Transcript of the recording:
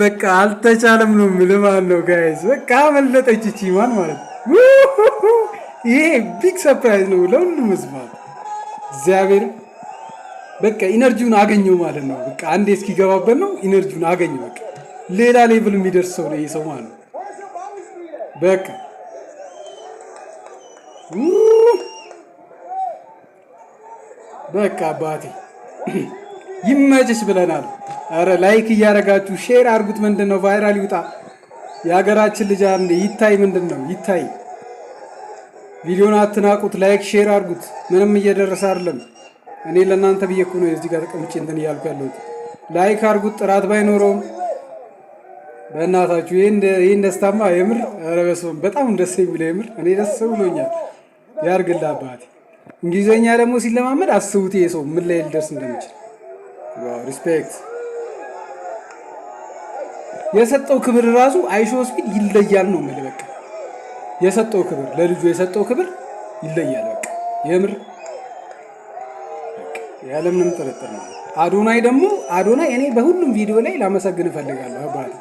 በቃ አልተቻለም ነው የምልህ ማለት ነው guys። በቃ አመለጠች እቺ ማን ማለት ነው። ይሄ big surprise ነው ለሁሉም ህዝብ ማለት እግዚአብሔር በቃ energy ውን አገኘው ማለት ነው። በቃ አንዴ እስኪገባበት ነው energy ውን አገኘው። በቃ ሌላ level የሚደርስ ሰው ነው ይሄ ሰው ማለት ነው። በቃ በቃ አባቴ ይመችሽ ብለናል። አረ like እያደረጋችሁ share አድርጉት። ምንድን ነው viral ይውጣ። የሀገራችን ልጅ አንዴ ይታይ። ምንድን ነው ይታይ። ቪዲዮን አትናቁት። Like share አድርጉት። ምንም እየደረሰ አይደለም። እኔ ለእናንተ ብዬ እኮ ነው እዚህ ጋር ተቀምጬ እንትን እያልኩ ያለሁት። Like አድርጉት። ጥራት ባይኖረውም በእናታችሁ ይህን ደስታማ የምር ኧረ በስመ አብ በጣም ደስ የሚለው የምር እኔ ደስ ብሎኛል። ያርግልህ አባቴ። እንግሊዘኛ ደግሞ ሲለማመድ አስቡት ይሄ ሰው ምን ላይ ሊደርስ እንደሚችል። Respect የሰጠው ክብር ራሱ IShowSpeed ይለያል ነው የምልህ። በቃ የሰጠው ክብር፣ ለልጁ የሰጠው ክብር ይለያል። በቃ የምር በቃ ያለምንም ጥርጥር ነው። አዶናይ ደግሞ አዶናይ እኔ በሁሉም ቪዲዮ ላይ ላመሰግን እፈልጋለሁ አባቴ።